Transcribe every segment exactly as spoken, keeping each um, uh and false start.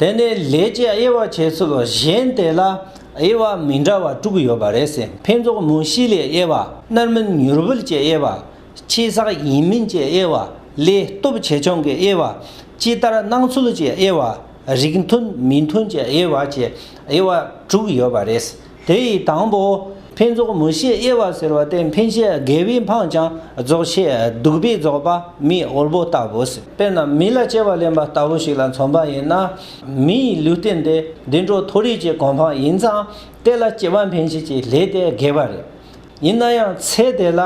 དེ་ནས་ལས་ཀྱི་དབྱེ་བ་ཕྱེ་ཚུལ་གཞན་དེ་ལ་དབྱེ་བ་མི་འདྲ་བ་དྲུག་ཡོད་པ་རེད་ཟེར། ཕན་འདོགས་མུ་བཞི་ལས་དབྱེ་བ། རྣམ་སྨིན་མྱུར་བུལ་གྱི་དབྱེ་བ། ཆོས་བསགས་ཡིན་མིན་གྱི་དབྱེ་བ། ལས་སྟོབས་ཆེ་ཆུང་གི་དབྱེ་བ། ཇི་ལྟར་སྣང་ཚུལ་གྱི་དབྱེ་བ། རིགས་མཐུན་མི་མཐུན་གྱི་དབྱེ་བ་བཅས་དབྱེ་བ་དྲུག་ཡོད་པ་རེད། དེ་ཡི་དང་པོ་ཕན་འདོགས་མུ་བཞིའི་དབྱེ་བ་ཟེར་བ་དེ། འཕེན་བྱེད་དགེ་བས་འཕངས་ཀྱང་རྫོགས་བྱེད་སྡིག་པས་རྫོགས་པ་མེའི་དབུལ་པོ་ལྟ་བུ་ཟེར། དཔེར་ན་མེ་ལ་སྐྱེ་བ་ལེན་པ་ལྟ་བུ་ཞིག་ལ་མཚོན་པ་ཡིན་ན། མེའི་ལུས་རྟེན་དེ་བདེ་འགྲོ་མཐོ་རིས་ཀྱི་གོ་འཕང་ཡིན་ཙང་། དེ་ལ་སྐྱེ་བ་འཕེན་བྱེད་ཀྱི་ལས་དེ་དགེ་བ་རེད། ཡིན་ན་ཡང་ཚེ་དེ་ལ་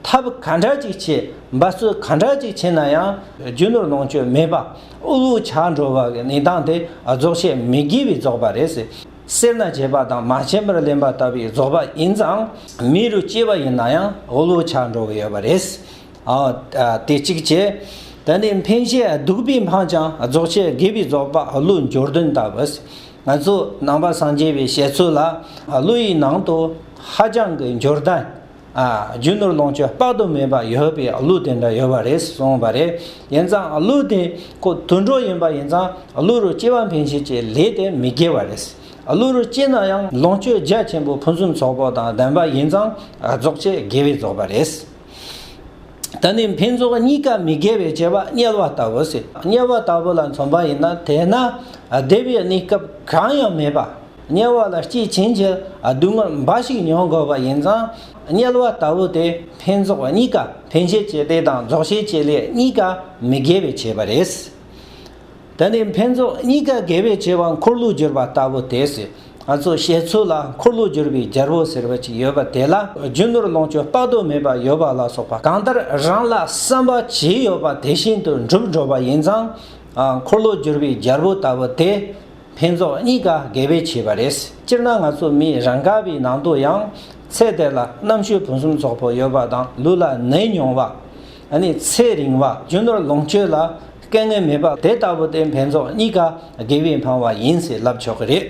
ཐབས་ག་འདྲ་ཅིག་བྱས། འབད་རྩོལ་ག་འདྲ་ཅིག་བྱས་ན་ཡང་རྒྱུ་ནོར་ལོངས་སྤྱོད་མེད་པ་དབུལ་པོ་ཆགས་འགྲོ་བ་གི་གནས་སྟངས་དེ་རྫོགས་བྱེད་མི་དགེ་བས་རྫོགས་པ་རེད་ཟེར། སེར་སྣ་བྱེད་པ་དང་མ་བྱིན་པར་ལེན་པ་ལྟ་བུའི་རྫོགས་པ་ཡིན་ཙང་། མེ་རུ་སྐྱེས་པ་ཡིན་ན་ཡང་དབུལ་པོ་ཆགས་འགྲོ་གི་ཡོད་པ་རེད། ཨ། ཨ། དེ་གཅིག་བྱས། དེ་ནས་འཕེན་བྱེད་སྡིག་པས་འཕངས་ཀྱང་རྫོགས་བྱེད་དགེ་བས་རྫོགས་པ་ཀླུའི་འབྱོར་ལྡན་ལྟ་བུ། ང་ཚོ་ནང་པ་སངས་རྒྱས་པའི་བཤད་ཚུལ་ལ། ཀླུ་ཡི་ནང་དུ་ཧ་ཅང་གི་འབྱོར་ལྡན། ཨ། རྒྱུ་ནོར་ལོངས་སྤྱོད་དཔག་ཏུ་མེད་པ་ཡོད་པའི་ཀླུ་དེ་འདྲ་ཡོད་པ་རེད་གསུངས་པ་རེད། ཡིན་ཙང་ཀླུ་དེ་ཁོ་དུད་འགྲོ་ཡིན་པ་ཡིན་ཙང་། ཀླུ་རུ་སྐྱེ་བ་འཕེན་བྱེད་ཀྱི་ལས་དེ་མི་དགེ་བ་རེད། ཀླུ་རུ་སྐྱེས་ན་ཡང་ལོངས་སྤྱོད་རྒྱ་ཆེན་པོ་ཕུན་སུམ་ཚོགས་པ་དང་ལྡན་པ་ཡིན་ཙང་། ཨ། རྫོགས་བྱེད་དགེ་བས་རྫོགས་པ་རེད། ད་ནི་ཕན་འདོགས་གཉིས་ཀ་མི་དགེ་བའི་བྱེད་པ་དམྱལ་བ་ལྟ་བུ་ཟེར། དམྱལ་བ་ལྟ་བུ་ལ་མཚོན་པ་ཡིན་ན། དེ་ན་བདེ་བའི་གནས་སྐབས་གང་ཡང་མེད་པ། དམྱལ་བ་ལ་སྐྱེས་ཕྱིན་ཆད་སྡུག་བསྔལ་འབའ་ཞིག་མྱོང་དགོས་པ་ཡིན་ཙང་། དམྱལ་བ་ལྟ་བུ་དེ་ཕན་འདོགས་གཉིས་ཀ། འཕེན་བྱེད་ཀྱི་ལས་དང་རྫོགས་བྱེད་ཀྱི་ལས་གཉིས་ཀ་མི་དགེ་བའི་བྱེད་པ་རེད། དེ་ནས་ཕན་འདོགས་གཉིས་ཀ་དགེ་བའི་བྱེད་པ་འཁོར་ལོས་སྒྱུར་བ་ལྟ་བུ་སྟེ་ཟེར། ང་ཚོ་བཤད་ཚུལ་ལ་འཁོར་ལོས་སྒྱུར་བའི་རྒྱལ་པོ་ཟེར་བ་ཅིག་ཡོད་པ་དེ་ལ། རྒྱུ་ནོར་ལོངས་སྤྱོད་དཔག་ཏུ་མེད་པ་ཡོད་པ་ལ་སོགས་པ། གང་ལྟར་རང་ལ་བསམ་པ་ཇི་ཡོད་པ་དེ་བཞིན་དུ་འགྲུབ་འགྲོ་བ་ཡིན་ཙང་། ཨ། འཁོར་ལོས་སྒྱུར་བའི་རྒྱལ་པོ་ལྟ་བུ་དེ། ཕན་འདོགས་གཉིས་ཀ་དགེ་བའི་བྱེད་པ་རེད། སྤྱིར་ན་ང་ཚོ་མིའི་རང་ག་བའི་ནང་དུ་ཡང་། ཚེ་འདི་ལ་རྣམ་དཔྱོད་ཕུན་སུམ་ཚོགས་པོ་ཡོད་པ་དང་། ལུས་ལ་ནད་མྱོང་བ། ཨ་ནི་ཚེ་རིང་བ། རྒྱུ་ནོར་ལོངས་སྤྱོད་ལ་དཀའ་ངལ་མེད་པ་དེ་ལྟ་བུ་དེ་ཕན་འདོགས་གཉིས་ཀ་དགེ་བས་འཕངས་པ་ཡིན་ཟེར་ལབ་ཆོག་གི་རེད།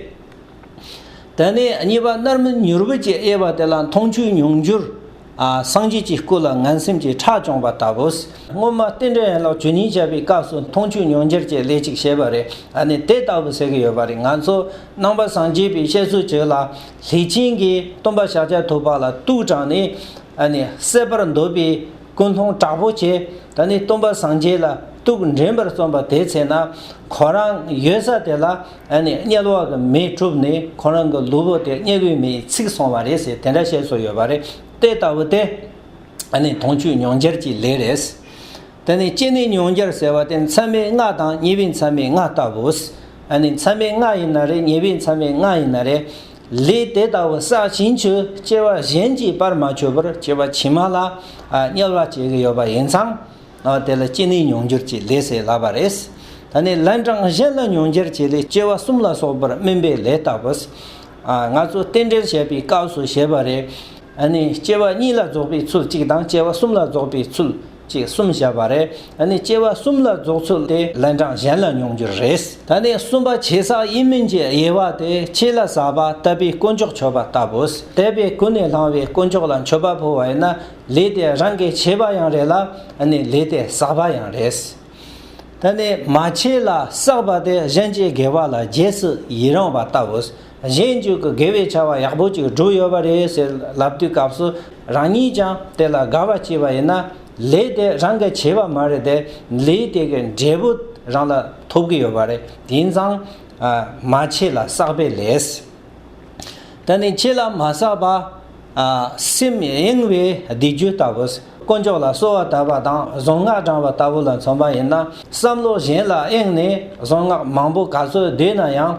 དེ་ནས་གཉིས་པ་རྣམ་སྨིན་མྱུར་བུལ་གྱི་དབྱེ་བ་དེ་ལ་མཐོང་ཆོས་མྱོང་འགྱུར། ཨ། སངས་རྒྱས་ཀྱི་སྐུ་ལ་ངན་སེམས་ཀྱིས་ཁྲག་བཅུང་བ་ལྟ་བུ། སྔོན་མ་རྟེན་འབྲེལ་ཡན་ལག་བཅུ་གཉིས་བྱ་བའི་སྐབས་སུ་མཐོང་ཆོས་མྱོང་འགྱུར་གྱི་ལས་ཅིག་བྱས་པ་རེད། ཨ་ནི་དེ་ལྟ་བུ་ཟེར་གྱི་ཡོད་པ་རེད། ང་ཚོ་ནང་པ་སངས་རྒྱས་པའི་བཤད་སྲོལ་བཅས་ལ། ལྷས་བྱིན་གྱིས་སྟོན་པ་ཤཱཀྱ་ཐུབ་པ་ལ་དུག་དྲངས་ནས། ཨ་ནི་བསད་པར་འདོད་པའི་ཀུན་སློང་དྲག་པོ་བྱས། ད་ནི་སྟོན་པ་སངས་རྒྱས་ལ་དུག་འདྲེན་པར་བརྩམས་པ་དེའི་ཚེ་ན། ཁོ་རང་ཡོད་ས་དེ་ལ། ཨ་ནི་དམྱལ་བ་གི་མེས་བསྲུབས་ནས་ཁོ་རང་གི་ལུས་པོ་དེ་དམྱལ་བའི་མེས་ཚིག་སོང་བ་རེད་ཟེར། དེ་འདྲ་བཤད་སྲོལ་ཡོད་པ་རེད། དེ་ལྟ་བུ་དེ། ཨ་ནི་མཐོང་ཆོས་མྱོང་འགྱུར་གྱི་ལས་རེད། དེ་ནས་སྐྱེས་ནས་མྱོང་འགྱུར་ཟེར་བ་དེ་མཚམས་མེད་ལྔ་དང་ཉེ་བའི་མཚམས་མེད་ལྔ་ལྟ་བུ། ཨ་ནི་མཚམས་མེད་ལྔ་ཡིན་ན་རེད། ཉེ་བའི་མཚམས་མེད་ལྔ་ཡིན་ན་རེད། ལས་དེ་ལྟ་བུ་བསགས་ཕྱིན་ཆད་སྐྱེ་བ་གཞན་གྱིས་བར་མ་ཆོད་པར་སྐྱེ་བ་ཕྱི་མ་ལ། ཨ། དམྱལ་བ་སྐྱེ་གི་ཡོད་པ་ཡིན་ཙང་། ཨ། དེ་ལ་སྐྱེས་ནས་མྱོང་འགྱུར་གྱི་ལས་ཟེར་ལབ་པ་རེད། ད་ནི་ལན་གྲངས་གཞན་ལ་མྱོང་འགྱུར་གྱི་ལས་སྐྱེ་བ་གསུམ་ལ་སོགས་པར་སྨིན་པའི་ལས་ལྟ་བུ། ཨ། ང་ཚོ་རྟེན་འབྲེལ་བྱེད་པའི་སྐབས་སུ་བྱེད་པ་རེད། ཨ་ནི་སྐྱེ་བ་གཉིས་ལ་རྫོགས་པའི་ཚུལ་གཅིག་དང་། སྐྱེ་བ་གསུམ་ལ་རྫོགས་པའི་ཚུལ་གཅིག་གསུམ་བཤད་པ་རེད། ཨ་ནི་སྐྱེ་བ་གསུམ་ལ་རྫོགས་ཚུལ་དེ་ལན་གྲངས་གཞན་ལ་མྱོང་འགྱུར་རེད། ད་ནི་གསུམ་པ་ཆོས་བསགས་ཡིན་མིན་གྱི་དབྱེ་བ་དེ། ཆོས་ལ་བསགས་པ་དད་པའི་དཀོན་མཆོག་མཆོད་པ་ལྟ་བུ། དད་པས་ཀུན་ནས་བསླངས་པའི་དཀོན་མཆོག་ལ་མཆོད་པ་ཕུལ་བ་ཡིན་ན། ལས་དེ་རང་གིས་བྱས་པ་ཡང་རེད་ལ། ཨ་ནི་ལས་དེ་བསགས་པ་ཡང་རེད། ད་ནི་མ་བྱས་ལ་བསགས་པ་དེ་གཞན་གྱི་དགེ་བ་ལ་རྗེས་སུ་ཡི་རང་བ་ལྟ་བུ། གཞན་གྱི་དགེ་བའི་བྱ་བ་ཡག་པོ་ཅིག་བསྒྲུབས་ཡོད་པ་རེད་ཟེར་ལབ་དུས་སྐབས་སུ། རང་ཉིད་ཀྱང་དེ་ལ་དགའ་བ་སྐྱེས་པ་ཡིན་ན། ལས་དེ་རང་གིས་བྱས་པ་མ་རེད་དེ། ལས་དེ་གི་འབྲས་བུ་རང་ལ་ཐོབ་ཀྱི་ཡོད་པ་རེད། དེ་ཡིན་ཙང་། ཨ། མ་བྱས་ལ་བསགས་པའི་ལས། ད་ནི་ཆོས་ལ་མ་བསགས་པ། ཨ། སེམས་གཡེང་བའི་སྡིག་རྒྱུ་ལྟ་བུ། དཀོན་མཆོག་ལ་གསོལ་བ་བཏབ་པ་དང་གཟུངས་སྔགས་བགྲངས་པ་ལྟ་བུ་ལ་མཚོན་པ་ཡིན་ན། བསམ་བློ་གཞན་ལ་གཡེང་ནས་གཟུངས་སྔགས་མང་པོ་ག་ཚོད་བཟླས་ན་ཡང་།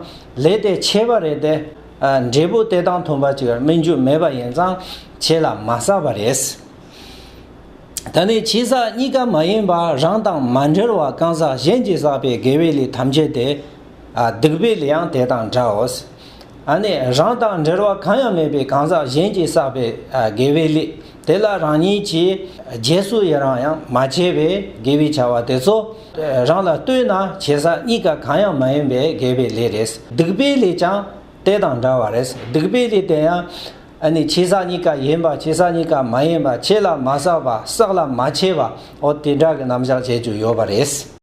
ལས་དེ་ཆད་པ་རེད་དེ། ཨ། འབྲས་བུ་དེ་དང་མཐུན་པ་ཅིག་སྨིན་རྒྱུ་མེད་པ་ཡིན་ཙང་ཆོས་ལ་མ་བསགས་པ་རེད། ད་ནི་ཆོས་བསགས་གཉིས་ཀ་མ་ཡིན་པ་རང་དང་མ་འབྲེལ་བ་གང་ཟག་གཞན་གྱིས་བསགས་པའི་དགེ་བའི་ལས་ཐམས་ཅད་དེ། ཨ། སྡིག་པའི་ལས་ཡང་དེ་དང་འདྲའོ། ཨ་ནི་རང་དང་འབྲེལ་བ་གང་ཡང་མེད་པའི་གང་ཟག་གཞན་གྱིས་བསགས་པའི། ཨ། དགེ་བའི་ལས་དེ་ལ་རང་ཉིད་ཀྱིས་རྗེས་སུ་ཡི་རང་ཡང་མ་བྱས་པའི་དགེ་བའི་བྱ་བ་དེ་ཚོ་རང་ལ་ལྟོས་ན་ཆོས་བསགས་གཉིས་ཀ་གང་ཡང་མ་ཡིན་པའི་དགེ་བའི་ལས་རེད། སྡིག་པའི་ལས་ཀྱང་དེ་དང་འདྲ་བ་རེད། སྡིག་པའི་ལས་དེ་ཡང་། ཨ་ནི་ཆོས་བསགས་གཉིས་ཀ་ཡིན་པ། ཆོས་བསགས་གཉིས་ཀ་མ་ཡིན་པ། ཆོས་ལ་མ་བསགས་པ། བསགས་ལ་མ་ཆད་པ། འོ་དེ་འདྲ་གི་རྣམ་གཞག་བྱེད་རྒྱུ་ཡོད་པ་རེད།